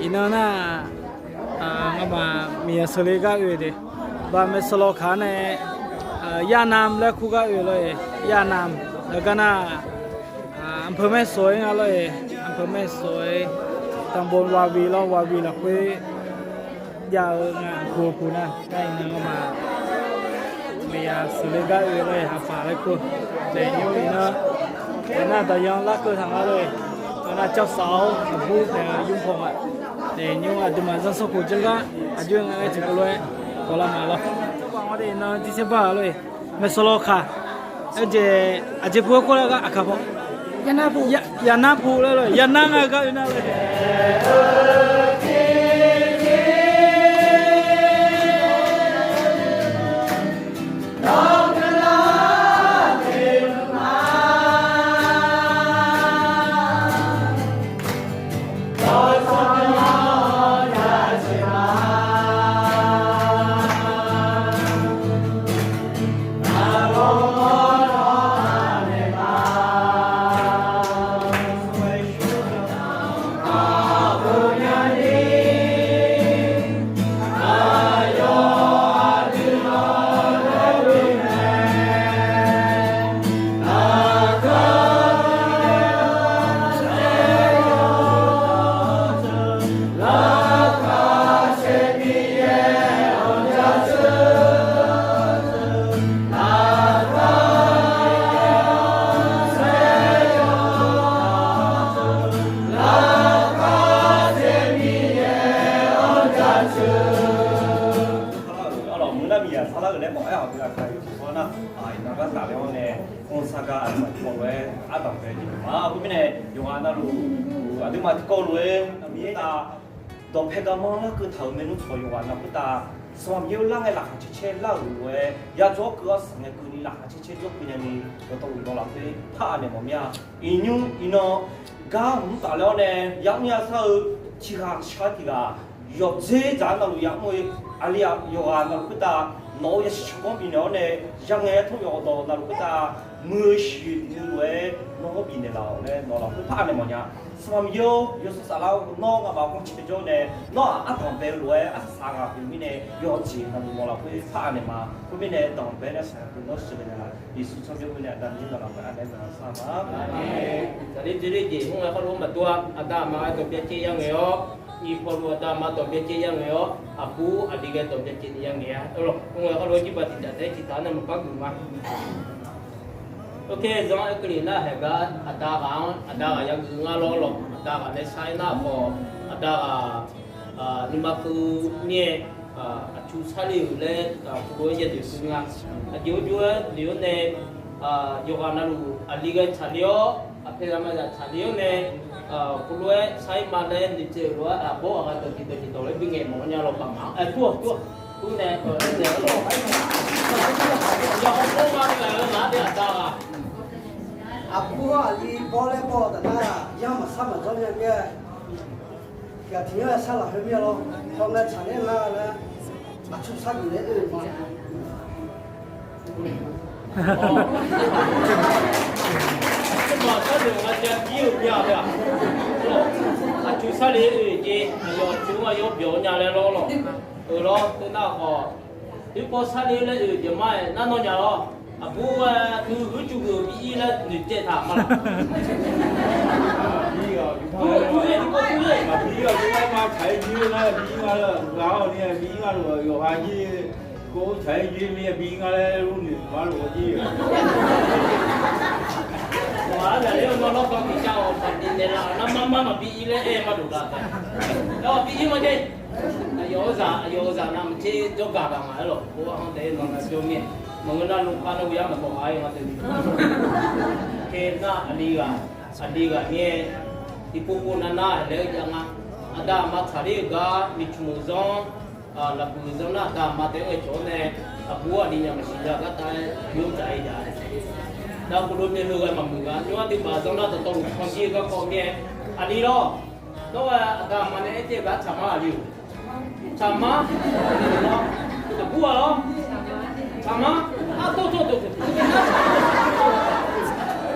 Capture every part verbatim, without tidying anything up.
Iqnan nar, ngamaf miqyaer sheuqle gar oe de. Baq maeqshawq lawkaq nae, ย่านาง laer kur gar oe lor-eq. ย่านาง laer gar nar, อำเภอแม่สวย nga lor-eq. อำเภอแม่สวย ตำบลวาวี lawr, วาวี lafkhoer jav-eu nga, อำเภอ nar. Nar iqnan ngamaf miqyaer sheuqle gar oe lor-eq, aqpaq laer kur. Daefnymr iqnan, nar dawqyan larkeuv taq nga lor-eq. Nar เจ้าสาว aqbur naeq-eu yurpaw nga. Daefnymr aqduimaf zanrsanrkhof janr gar aqjox-aer nga laer tiqkawv lof-aer dawqlar ma lawr. Iqnan jirsaer bar-a lor-eq. Maeqshawq lawkaq, aerjeq aqjeq pov-aer kawr lar gar aqkaq paw. อย่านะ pov laer lor, อย่านะ nga gar oe nar lor. Arlawq, meuq nar miqyaer sharlar-euq laer mawf-aer-awq, aqdui aqkaq yawqjeq paw nar, iqnan gar tafler-awr nae, mr sar gar aqduimaf tiqkawv lof-aer ardanq bae jeq ma. Khoermirnae, yawqghaq navluf aqduimaf tiqkawv lof-aer aqmiqtav dawqpae garmanr larkeuv taq-euq maernmr tsawq yawqghaq navluf khoertav, Sanqpaq Miqyaer-or, lar ngae laqkhaq caer caer lar-euq lof-aer, ya jawr keuv-awr saq ngae keuvni laqkhaq caer caer jawr keuv nyani, dawqtawvluf dawq lafkhoer par-a naeq mawf mir-a. Iqnymr iqnan gar mq tafler-awr nae, yamr yasar-eu tiqghaq shar tiqghaq, yawqdzer dzaq-anr navluf yamr-eu, aqli yawqghaq navluf khoertav, nawq-euq yasiq sheuqganr bifnaeq-awr nae, yangae tawr yawqdawq navluf khoertav, muiq-eu shiq muiq-eu lof-aer nawr bifnaeq laf-awq laer nawq lafkhoer par-a naeq mawf nya. Sanqpaq Miqyaer-or, yawshawr saflar nawr nga'maf ghanrcae jawr nae, nawr-aq ardanq bae-eu lof-aer arsaq saq ghaq pyeuf mirnae, yawqjeq navluf nawq lafkhoer par-a naeq ma. Khoermirnae, danqbae nae saqlaq pyeuf nawr sheuqghae naeq laf, Yeqsur tsawrmyanr khoer nae Aqda Miqyaer nawq lafkhoer anaeq-aer sar-a ma. Saqler dzoerler jeq mr ngae khar lof-aer maqdur-a. Aqda aqma ghae dawq byacaev ya ngaeq-awr, nyiq pawqluf aqda aqma dawq byacaev ya ngaeq-awr, aqbur aqli ghae dawq byacaevni ya ngaeq-a. Arlawq, mr ngae khar lof-aer jirbaq tiqtaf taef-aer tiqtaf nae maqpar geuf ma. Oke, zanr-aer keuvle nar haeq gar aqda ghaq-anr aqda ghaq yageuf nga lawr lawq. Aqda ghaq nae shar-aer nar khawf, aqda ghaq nuima keuv mir-aer, aqtsu sarle-euq laer khoerlof-aer yanoeq keuv nga. Aqjeq ur jov-aer noeq-awr nae, yawqghaq navluf aqli ghae tsaqler-awr, aqpaeq ghaq maqzaq tsaqler-awr nae, khoerlof-aer shar-ir ma laer noeqtsaev-euq lof-aer aqbawr aqgha dawq tiqdawq tiqdawq laer bingaeq mawf-awr nya lawq baq ma. Aer tur-awq tur-awq. Tur nae, yawqha bawr ma ni ghaq-eu nar de aqda ghaq. Aqbur-anr aqli bawr laer bawr-eu taf nar, yar maqsar maqdzawr nya mir-aer, gaq tiq yanr-aer sharlaq khoer mir-a lawr. Hawngae tsaqler nga laer, aqtsu sarle-aer oe ma. Aqtsu sarle-aer oe jeq, aqyawf aqtsu-anr aqyawf byawq-eu nya laer lawr lawq. Oe lawr, teu nar khawf, oerpaw sarle-aer laer oe jeq ma-aer nar nawr nya lawr. Aqbur-aer teu huiq cuv geuq bi ir laer noeqtsaev taq ma laq. Aqbur-aq, yawqha-aer ma tsaq-aer jir nar bi ir nga laer, ghaq-awq ni bi ir nga lof, yawqha jir, kov tsaq-aer jir mir-a bi ir nga laer lur noeq ma lof jir. Ghaq-aer zaqler-eu ma lawr kawv tiq cav-awq, taqtiv naeqlaf nar mar mar maqbi ir laer aer ma lof laf taef. Yawqha bi ir ma jeq. Aqyawf-euq zaq, aqyawf-euq zaq navmaqtser jawrgaq gaq nga-aer lawq. Khoer-anr taef-aer nawq nav jawr mir-a. Maqngeur nar lmqpar nar ghoe-ar maqtawq ghaq-aer nga taef. Oke nar aqli ghaq, aqli ghaq mir-aer, tiqpov pov nav nar laer-eu jav nga. Aqda aqma tsaqler-euq gar miqcmq-euq zanr, lafbuiq zanr nar aqda aqma taef-aer ngae cawq-awr nae, aqbur aqli nya maqsiq nya gartav-aer yawdzaq-aer jav-a. Nar khoerlof-aer heu ghae maqmuiq gar nymr-ar dui baf zanr nar dawqtawvluf panjir-eu garkawv mir-aer, aqli lawr. Nawr ghae aqda aqma nae aer tae-eu gar tsaqmar aqli-euq. Tsaqmar. Aqbur ghaq lawr. Tsaqmar. Artor tor deuq.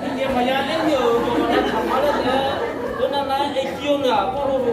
Tiqjeq maqya aer ni-euq yawqghaq nar tsaqmar laer taef-aer, khoernar nar aer jir-awr nae aqbur lawr lo.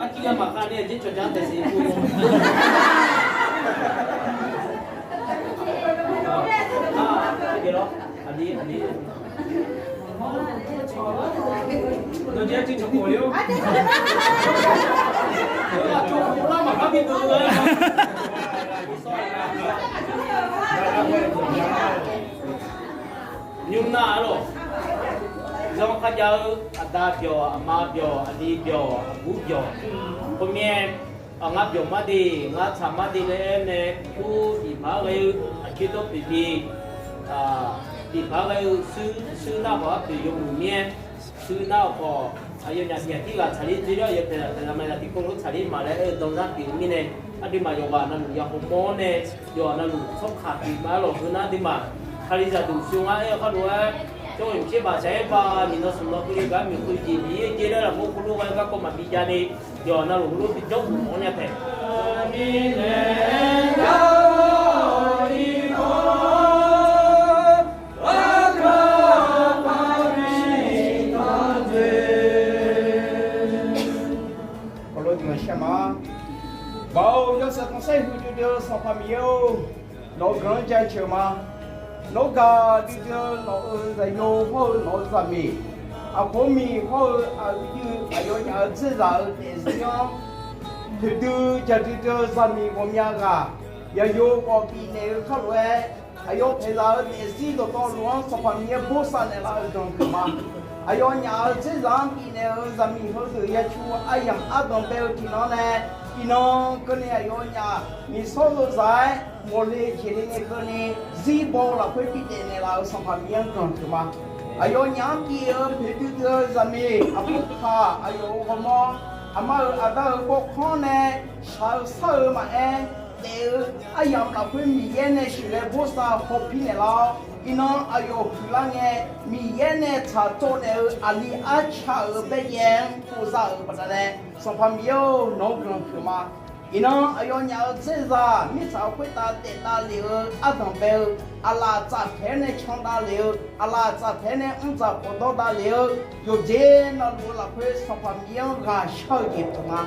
Artiv maqkhav ni aqjeq cawqja taef siq. Aqli, aqli. Nawr jeq artiv cawqkawf le-or. Cawqkawf lar maqkhav bi deuq-eu. Nymr nar arlawq, zanr kharjav-eu aqda byawq, aqma byawq, aqli byawq, aqbur byawq, khoermirnae, ngar byawq mar de, ngar tsaq mar de laer aer nae, kur bifpaq-aer ghae-eu aqcoer dawr pyeuf bi, bifpaq-aer ghae-eu shuir, shuir nar khawf arpoeq yawmuiq mir-aer, shuir nar-eu khawf, aqyawfnyaf tiq ghaq tirghaq tsaqler dzoer-awr yawpaeq zaqpaeq zaqmaeq zaq tiqkawv lof tsaqler maq laer aer-eu danzar pyeuf-eu mirnae, aqduimaf yawqghaq navluf ya hawmawr nae, yawqghaq navluf tsawrkaq pyeuf ma arlawq. Heu nar aqduimaf Kalizaq duq sheu ngar aer-eu kharlof-aer, tsawrhaq mqpyerbaq shaq-aer ba nyiq nan smq nan keuvle gar miq keuv jeq bi-ir-aer jer laer lafkhoer heulof ghae-eu garkawv maqbi ja ni, yawqghaq navluf heulof bi jawr ghofmawf-awr nya taef. Baoq yawshaef khanqsaer huiqdui dui-eu Sanqpaq Miqyaer-or, nawq-euq guiqlanq-anr jaceuq ma. Nawr gaqdui dui-eu nawq-euq zaqyo hawr-eu nawq-euq zaqmiq, aqkawq-anr miq hawr-eu aqyuif aqyawfnyaf-euq dzerzaq-euq daefzir-anr, poeqdui jaqdui dui-eu zaqmiq ghawqmya ghaq, yaqyo khawf bifnaeq-eu kharlof-aer, aqyawf paeqzaq-euq daefzir dawqtawvluf-anr Sanqpaq Miqyaer bosav naeqlaf-euq guiqlanq huiqma. Aqyawfnyaf-euq dzerzaq-anr bifnaeq-euq zaqmiq heudeuq ya cu aryamq ardanq bae-eu tiqnan nae, iqnan keuvni aqyawfnyaf miqsawr lof zaq-aer mawqle jeqle nae keuvni, zir baw-eu lafkhoer bidaef naeqlaf-euq Sanqpaq Miqyaer-anr guiqlanq huiqma. Aqyawfnyaf-anr bif-eu poeqdui dui-eu zaqmiq aqbur paq aqyawf-euq ghawrmawr, aqma-euq aqda-euq bawrkanr nae shaq-eu shar-eu maqaer, daef-eu aryamq lafkhoer Miqyaer nae sheuqghae bosav hawpir naeqlar-awr, iqnan aqyawf huiqlar ngae, Miqyaer nae tsaqtsov naeq-eu aqli arca-euq baerjaev-anr povza-euq baqdanae, Sanqpaq Miqyaer-or, nawq-anr guiqlanq huiq ma. Iqnan aqyawfnyaf-euq dzaerzaq mirtsaq khoertav daefdav lef-eu ardanq bae-eu, aqlaf tsaftaeq-aer nae candav lef-eu, aqlaf tsaftaeq-aer nae mrdzaq pawqdawr dav lef-eu, yawqjeq navluf-eu lafkhoer Sanqpaq Miqyaer-anr ghaq shar-eu jeq pyeuf ma.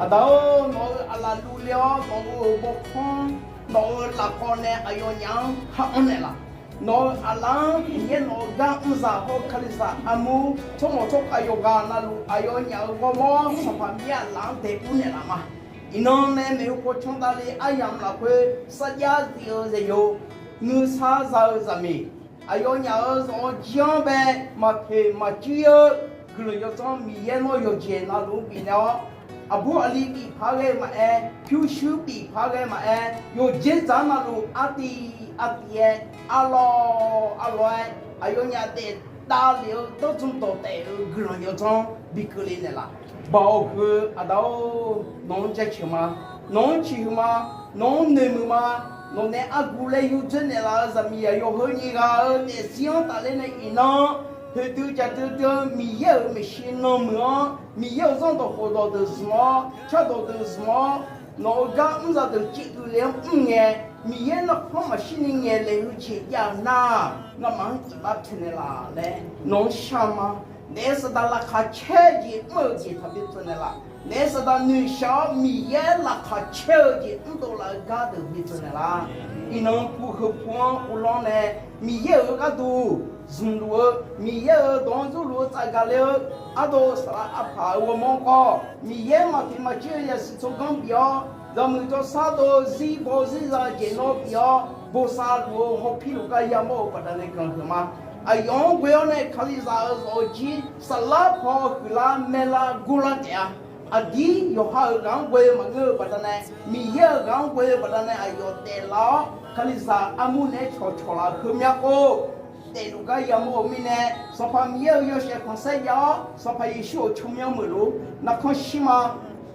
Aqda-or, nawq-euq aqlaf luvle-awr, nawq-euq bawrkanr, nawq-euq lafkawv nae aqyawfnyaf-anr haranr naeqlaf. Nawq-euq aqlaf-anr Miqyaer nawq-euq gar mrzaq hawr-eu Kalizaq armur tsawrmawq tsawrkhav yawqghaq navluf aqyawfnyaf-euq ghawrmawr Sanqpaq Miqyaer aqlaf-anr daequr naeqlaf ma. Iqnan nae maeqhu paw candav le aryamq lafkhoer sarjax zif-eu zaeqyo, nuisar za-eu zaqmiq, aqyawfnyaf-euq zawq-eu jir-anr bae maqpoeq maqjuir-eu guiqlanq yawdzanr Miqyaer nawr yawqjeq navluf-anr bifnaeq-awr, aqbur aqli bif paq-aer ghae maqaer, pyurshuir bif paq-aer ghae maqaer, yawqjeq dzaq navluf artiv artiv-aer, arlawr arlawr-aer, aqyawfnyaf daefdav lef-eu dawrdzmr dawqtaef-euq guiqlanq yawdzanr bi keuvle naeqlaf. Baoq heu Aqda-or, nawq-anr jaceuq ma, nawq-anr ciqhuiq ma, nawq-anr noeqmuiq ma. Nawq nae argu laer yurdzoer naeqlaf-eu zaqmiq aqyawf heu nyiq ghaq-euq daefzir-anr tafler nae iqnan, poeqdui jaqdui dui-eu Miqyaer-euq maeqshi nanmuiq-anr, Miqyaer-euq zanrdawq khofdawq deuq zmq-awr, cardawq deuq zmq-awr, nawq-euq gar mrzaq deuq cif duiv le-anr mr ngae, Miqyaer narkhanr maqshir ni ngaeqle-eu jeq jav-eu nar, ngamaf-anr iqbax pyaeqnaeq laf laer nawq-anr shar ma. Naef saqdaq laqkhaq caer-eu jeq mr-eu jeq taqbi pyaeqnaeq laf. Naef saqdaq noeqshaq-awr Miqyaer laqkhaq caer-eu jeq mrdov laf-eu gar deuq bi pyaeqnaeq laf. Iqnan pu heu pu-anr uvlanr nae Miqyaer-euq gharduq zmqluf-eu, Miqyaer-euq dawq-anr zurluf-eu tsafgaq le-eu, ardov saflar arpaq-euq ghawrmawr khawf, Miqyaer maqtiq maqjir-eu yasiq tsawrganr bif-awr, zaqmuiq jawrshar dov-eu zir baw zir za jeq nawr bif-awr, bosav luf-eu hawpir luf gar yamawr-eu baqdanae guiqlanq huiq ma. Aqyawf-anr ghoe-awr nae Kalizaq-euq zawq-eu jir saflar paw huiqlar maerlar gurlar taef-a. Aqdir yawqha-euq ghaq-anr ghoe-eu maqngeur-eu baqdanae, Miqyaer-euq ghaq-anr ghoe-eu baqdanae aqyawf daeflaf-awr, Kalizaq armur naeq-aer cawqcawq laf-eu heumya khov daefluf gar yamawr-eu mirnae, Sanqpaq Miqyaer-euq yawshaef khanqsaer jav-awr, Sanqpaq Yeqsur-euq tsawrmyanr meuq luf narkhanr shir ma,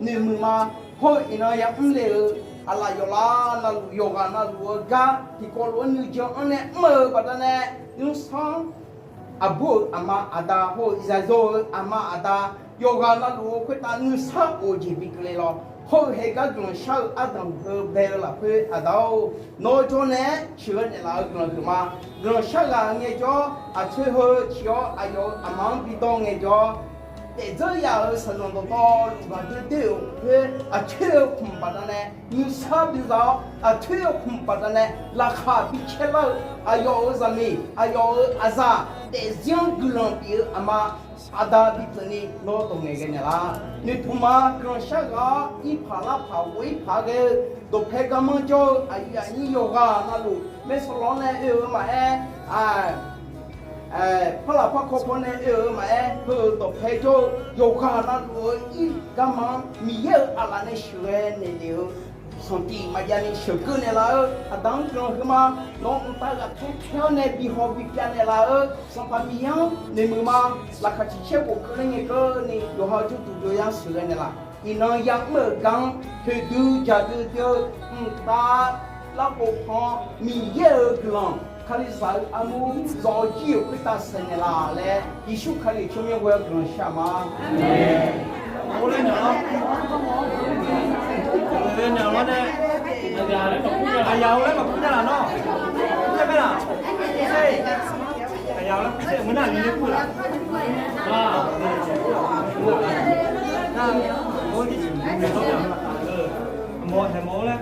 noeqmuiq ma. Hawr-eu iqnan yamr le-eu aqlaf yawqlaf navluf yawqghaq navluf-eu gar tiqkawv lof-aer nuijan-anr nae mr-eu baqdanae, nymrsanr aqbur-euq aqma aqda hawr-eu zaqyo-euq aqma aqda yawqghaq navluf-eu khoertav nuisar of-eu jeq bi keuvle lawr. Hawr-eu haegar guiqlanq shar-eu ardanq heu bae-eu lafkhoer Aqda-or, nawq-eu jawr naeq-aer sheuqghae naeqlaf-eu guiqlanq huiq ma. Guiqlanq shar ghaq ngaejawr, aqtoer heu ciq-awr aqyawf-euq aqma-anr bidawr ngaejawr, daefdzeur yaf-euq saqnanq dawqtawvluf ghaqdoer doer-euq khoer aqtoer-eu khmq baqdanae nuisar byaza-awr, aqtoer-eu khmq baqdanae laqkhaq bi caer lar-eu aqyawf-euq zaqmiq, aqyawf-euq aqzaq, daefzir-anr guiqlanq bif-eu aqma, Aqda bipyeuf ni nawr dawq ngaeqghae naeqlaf. Noeqtmq ma. Guiqlanq shar ghaq-awr, irpaq larpaq ghof irpaq ghae-eu dawqpae garmanr jawr-eu aqyuif aqnyir yawqghaq navluf, maersawq lawr nae oe-eu maqaer, parlaq parkawv paw nae oe-eu maqaer, heu-euq dawqpae jawr-eu yawqghaq navluf-eu ir garma-anr Miqyaer-euq aqlaf nae sheuqghae naeqle-eu sanqtif maqjav ni sheuqghae naeqlaf-eu Aqda-anr guiqlanq huiq ma. Nawq-euq mqtav ghaqkhaer khaer-awr nae bihaw bipyav naeqlaf-eu Sanqpaq Miqyaer-anr noeqmuiq ma. Laqkhaq ciqcaer ghofkeuv laer ngae keuvni yawqha-eu jawrduq jawryar sheuqghae naeqlaf. Iqnan yamr-euq gar-anr poeqdui jaqdui dui-eu mqtav larkhof pan-awr Miqyaer-euq guiqlanq, Kalizaq-euq armur, zawq-eu jir-euq khoertav saeqnaeq laf laer Yeqsur Kali tsawrmyanr ghoe-awr guiqlanq shar ma. Aqyaq-or laer maqkur nya, aqyaq-or laer maqkur nya laf nawr. Kur nya mae laf. Aqyaq-or laer kur nya, meuq nar aqli laer kur laf. Aqmawr haeqmawr-or laer.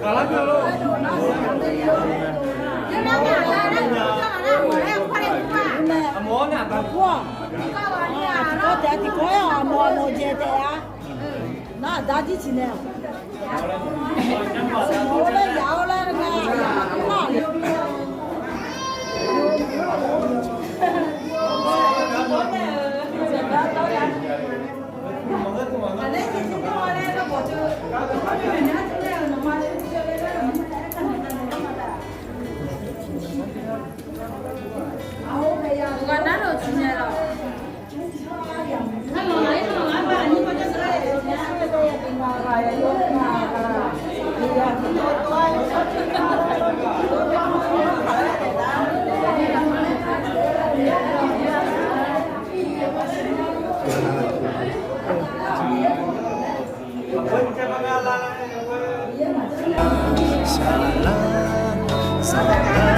Gaqlar keuv lor. Aqmawr-or nae aqda kur-aq. Tiqkawv taef-a, tiqkawv-aer-awq, aqmawr aqmawr jae taef-a. Nar aqda jir ciqnaeq-aq. Aqmawr-or laer yaq-awr laer nar. Saqlaq, saqlaq,